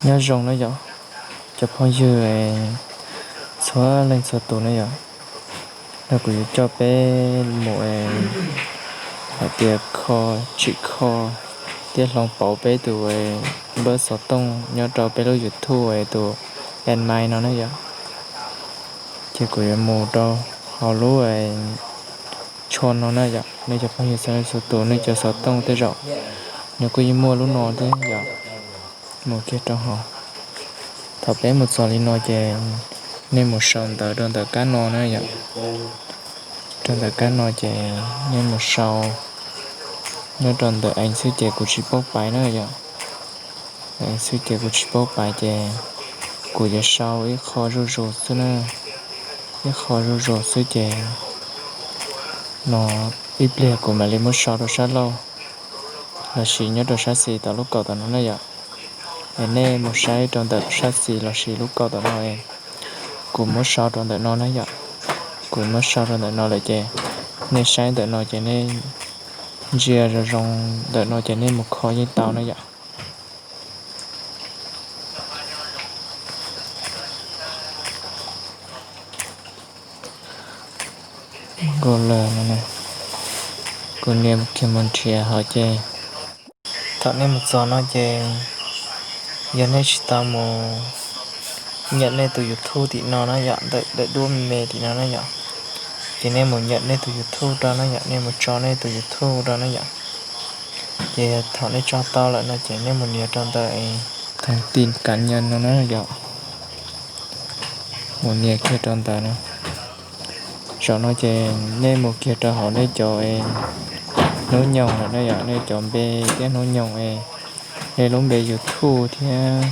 Nyob zoo na yom, cov phooj ywg txhua leej txhua tus na yom. No kuv yuav coj peb mus hais tias kho, tsim kho thiab hloov pauv peb tus npawb xov tooj nyob rau peb lub YouTube tus Android no na yom. Ces kuv yuav mus rau hauv lub tsho no na yom. Nej cov phooj ywg txhua leej txhua tus nej cov xov tooj tej zaum nws kuj yeej muaj lub no thiab yom. Mus kiag rau hauv. Thaum peb mus txog li no ces nej mus sau ntawv rau ntawm kab no na yom. Rau ntawm kab no ces nej mus sau nyob rau ntawm eev xwb ces kuv tsis paub pais na yom. Eev xwb ces kuv tsis paub pais ces kuv yuav sau ib qho zuj zus xwb na. Ib qho zuj zus xwb ces no ib pliag kuv mam li muab sau rau sab laug lossis nyob rau sab xis tom lub kaum tom no na yom. Es nej mus saib rau ntawm sab xis lossis lub kaum tom no es kuv muab sau rau ntawm no na yom. Kuv muab sau rau ntawm no lawm ces nej saib ntawm no ces nej ntsia zoo zoo ntawm no ces nej mus kho yeej tau na yom. Nkaus lawm no, kuv nias kiag mus nrhiav hauv ces thaum nej mus txog no ces yog nej tsis tau mus nyam nej tus YouTube tim no na yom, ntawm daim duab me me tim no na yom, ces nej mus nyam nej tus YouTube rau na yom, nej mus tso nej tus YouTube rau na yom. Ces thaum nej tso tau lawm no ces nej mus nias rau ntawm thaj tim kav nyam no na yom. Mus nias kiag rau ntawd no. Zaum no ces nej mus kiag rau hauv nej cov hnub nyoog lawm na yom, nej cov npe thiab hnub nyoog es nej lub npe YouTube thiab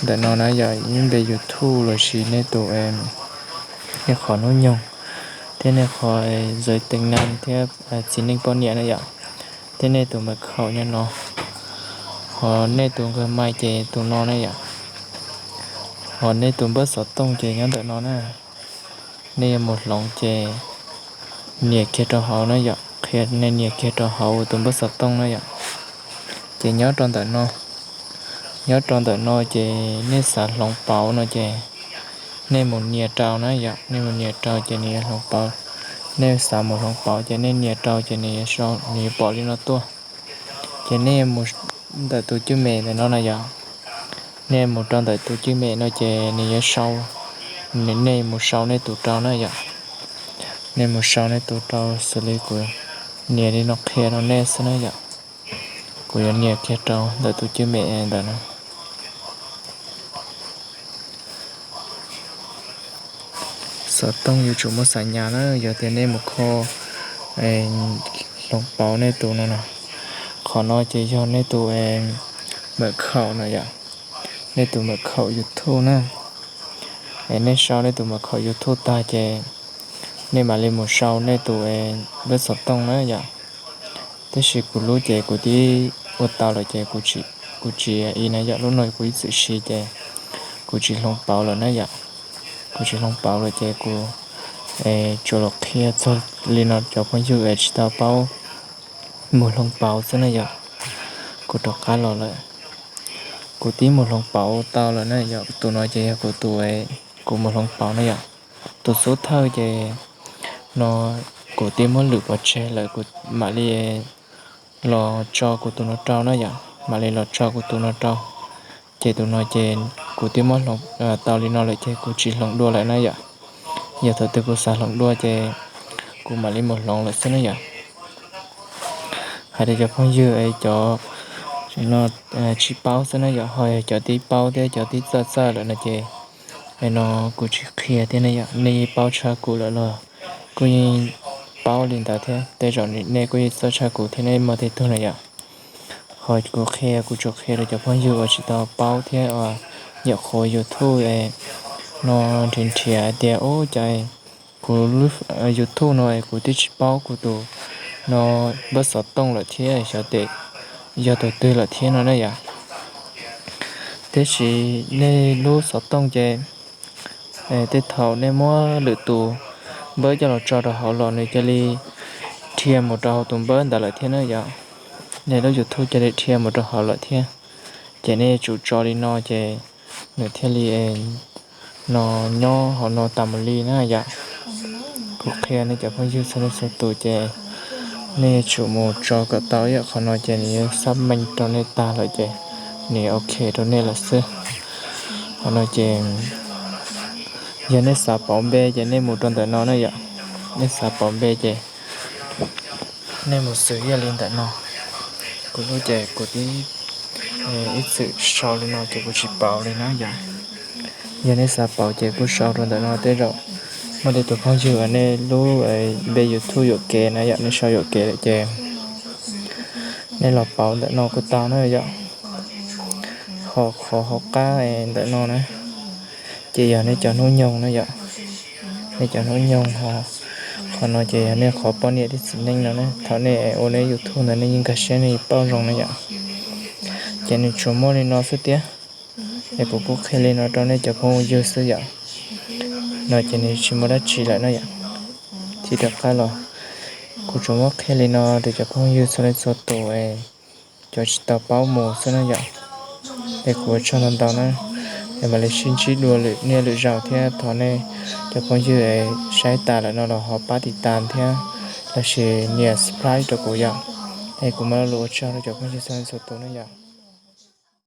ntawm no na yom, lub npe YouTube lossis nej tus, nej qhov hnub nyoog thiab nej qhov giới tính nam thiab txiv neej poj niam na yom, thiab nej tus mật khẩu nyob no, ho nej tus Gmail ces tus no na yom, ho nej tus npawb xov tooj ces nyob ntawm no na. Nej yuav mus hloov ces nias kiag rau hauv na yom, qhia nej nias kiag rau hauv tus npawb xov tooj na yom. Ces nyob rau ntawm no, nyob rau ntawm no ces nej xav hloov pauv no ces nej mus nias rau na yom, nej mus nias rau ces nws yuav hloov pauv. Nej xav mus hloov pauv ces nej nias rau ces nws yuav, nws yuav pom li no tuaj. Ces nej mus ntawm tus cwj mem ntawm no na yom, nej mus rau ntawm tus cwj mem no ces nws yuav sau, nej mus sau nej tus rau na yom. Nej mus sau nej tus rau xws li kuv nias li no qhia rau nej xwb na yom. Kuv yuav nias kiag rau ntawm tus cwj mem ntawm no. Xov tooj yuav tsum muaj xam nyas na, yog tias nej mus kho hloov pauv nej tus no na. Qhov no ces yog nej tus mật khẩu no yom, nej tus mật khẩu YouTube na. Es nej sau nej tus mật khẩu YouTube tag ces nej mam li mus sau nej tus npawb xov tooj na yom. Tab sis kuv lub ces kuv twb ua tau lawm ces kuv tsis, kuv tsis i na yom, lub no kuv ib txwm siv ces kuv tsis hloov pauv lawm na yom. Kuv tsis hloov pauv lawm ces kuv tsuas los qhia txog li no cov phooj ywg es tsis tau paub mus hloov pauv xwb na yom. Kuv rov qab los lawm. Kuv twb mus hloov pauv tau lawm na yom, tus no ces yog kuv tus, kuv mus hloov pauv na yom. Tus xub thawj ces no kuv twb muab lwm pov tseg lawm, kuv mam li los tso kuv tus no rau na yom, mam li los tso kuv tus no rau. Ces tus no ces kuv twb muab hloov tau li no lawm ces kuv tsis hloov dua lawm na yom. Yog thaum twg kuv xav hloov dua ces kuv mam li mus hloov lawm xwb na yom. Hais rau cov phooj ywg es cov no tsis paub xwb na yom, ho yog cov twb paub thiab cov twb txawj txawj lawm no ces no kuv tsis qhia thiab na yom, nej yeej paub tshaj kuv lawm los kuj yeej paub li ntawd thiab, tej zaum nej kuj yeej txawj tshaj kuv thiab nej muaj tej tug na yom. Ho kuv qhia, kuv tsuas qhia rau cov phooj ywg uas tsis tau paub thiab uas nyuam qhuav YouTube no nrhiav nrhiav tias ub cas kuv YouTube no es kuv twb tsis paub kuv tus no npawb xov tooj lawm thiab xyov tes yog tus twg lawm thiab no na yom. Tiam sis nej lub xov tooj ces tej thaum nej muab lwm tus npawb coj los tso rau hauv los nws cia li dhia mus rau hauv tus npawb ntawd lawm thiab na yom. Nej lub YouTube cia li dhia mus rau hauv lawm thiab. Ces nej yuav tsum tso li no ces nws thiaj li no nyob hauv no tas mus li na yom. Kuv qhia nej cov phooj ywg txhua leej txhua tus ces nej yuav tsum mus tso kom tau yom. Qhov no ces nws yuav xab meej rau nej tag lawm ces nws ok rau nej lawm xwb. Qhov no ces yog nej xav pauv npe ces nej mus rau ntawm no na yom. Nej xav pauv npe ces nej mus xws yog li ntawm no. Kuv lub ces kuv tib ib txwm sau li no ces kuv tsis pauv li na yom. Yog nej xav pauv ces kuj sau rau ntawm no. Tej zaum muaj tej tus phooj ywg uas nej lub npe YouTube yuam kev na yom, nej sau yuam kev lawm ces nej los pauv ntawm no kuj tau na yom. Ho qhov hauv qab ntawm no na ces yog nej cov hnub nyoog na yom. Nej cov hnub nyoog ho qhov no ces yog nej qhov poj niam thiab txiv neej no na. Thaum nej ua nej YouTube ntawd nej yeej nkag siab nej yuav pauj zoo na yom. Ces nws tsuas muaj li no xwb tiag. Es kuv kuj qhia li no rau nej cov phooj ywg xwb yom. No ces nws tsis muaj dab tsi lawm na yom. Thib rov qab los kuv tsuas muab qhia li no rau cov phooj ywg txhua leej txhua tus es cov tsis tau paub mus xwb na yom. Es kuv ua tsaug ntau ntau na. Es mam li sib ntsib dua lwm niaj lwm zaus thiab thov nej cov phooj ywg es saib tas lawm no los ho pab tiv tas thiab lossis nias subscribe rau kuv yom. Es kuv mam li ua tsaug rau cov phooj ywg txhua leej txhua tus na yom.